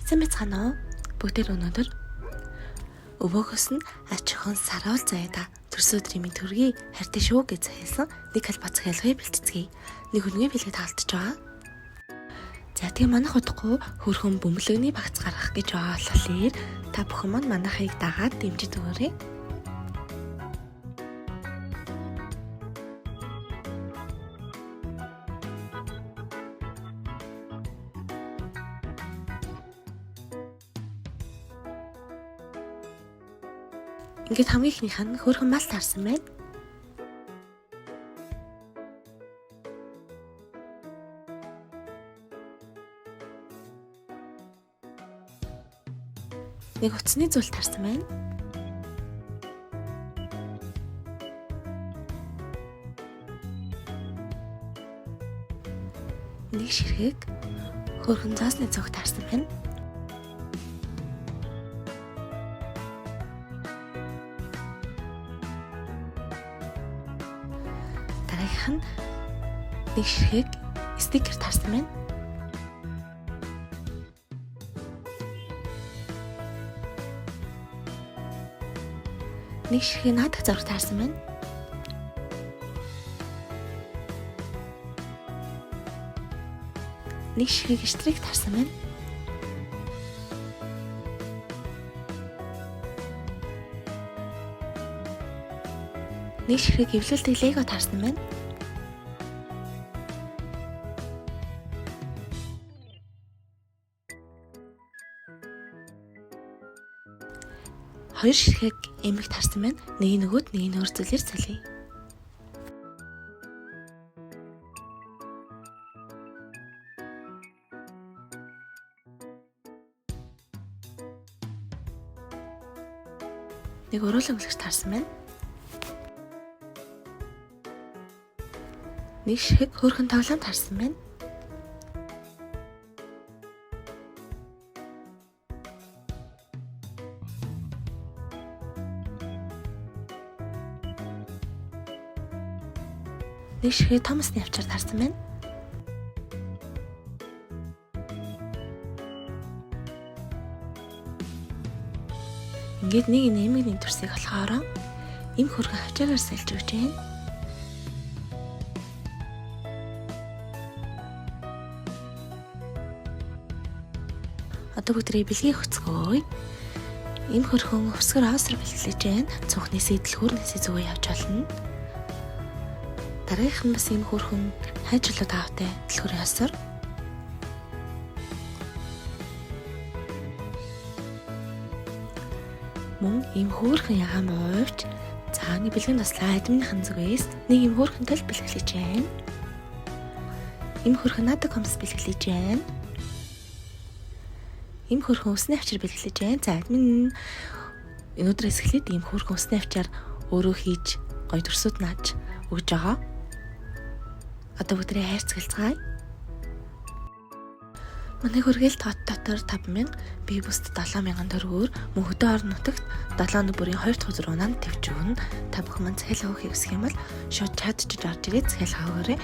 Сайн байцгаана уу? Бүгдээр өнөөдөр өвөөхөөс нь ач охин саруул заяада төрсөн өдрийн мэнд хүргэе, хайртай шүү гэж захиалсан нэг албаа захиалгыг бэлтгэе. Нэг хүнгүй бэлэг таалтж байгаа. За тэгээ манайх удахгүй хөрхөн бөмбөлөгний багц гаргах гэж байгаа болохоор та бүхэн маань манайхыг дагаад дэмжиж өгөөрэй. Ингээд хамгийн ихнийх нь хөөрхөн мал таарсан байна. Нэг утасны зүйл таарсан байна. Нэг ширхэг хөөрхөн зоосны цог таарсан байна. Дараагийнх нь нэг ширхэг стикер таарсан байна. Нэг ширхэг наадах зураг таарсан байна. Нэг ширхэг штрик таарсан байна. Нэг ширхэг эвлүүлдэг лего таарсан байна. Хоёр ширхэг эмэг таарсан байна. Нэг нь нөгөөд, нэг нь өөр зүйлээр солиё. Нэг уруулан өнгөлөгч таарсан байна. Нэг ширхэг хөөрхөн тоглоом таарсан байна. Нэг ширхэг Томасны авчаар таарсан байна. Ингээд нэг нэмэгний төрсийг болохоор эм хөргөн хавчаараар сольж өгч байна. Одоо бүгдээ бэлгийн хөцгөөе. Эм хөрхөн өвсгөр осор бэлгэлж байна. Цүнхнээсээ дэлгүүрнээсээ зүгөө явж болно. Дараагийнх нь бас эм хөрхөн хайчлуу таавтай дэлгүүрийн осор. Мөн эм хөөрхөн ягаан буувч за нэг бэлгийн туслаа админыхан зүгээс нэг эм хөөрхөн тал бэлгэлж байна. Эм хөөрхөн надаг хомс бэлгэлж байна. Эм хөөрхөн усны авчир бэлгэлж байна. За админ өнөөдрөөс эхлээд эм хөөрхөн усны авчаар өөрөө хийж гоё төрсүүд нааж өгж байгаа. Одоо бүгдээ хайрцагалцгаая. Манай хүргээл тот дотор 5000, би бүст 7000 төгрөгөөр мөн хөдөө орон нутагт 7 хоног бүрийн 2 дахь өдөр унаанд тавьж өгнө. Та бүхэн маань захиалга өгөхийг хүсэх юм бол шууд чат чиж орж ирээд захиалга өгөөрэй.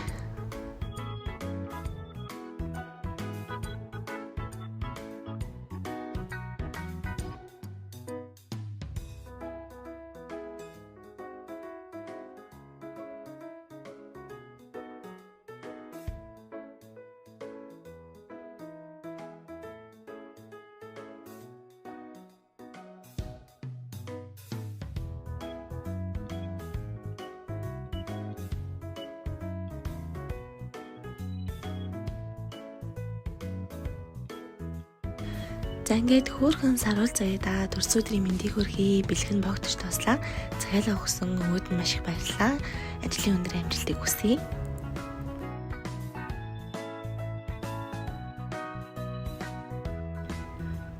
За ингээд хөөрхөн саруул заяада төрсөн өдрийн мэндийг хүргэе. Бэлэг нь богдож туслаа. Захиалга өгсөн өвөд нь маш их баярлалаа. Ажлын өндөр амжилтыг хүсье.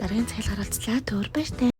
Дараагийн захиалгаар уулзлаа. Түр баяртай.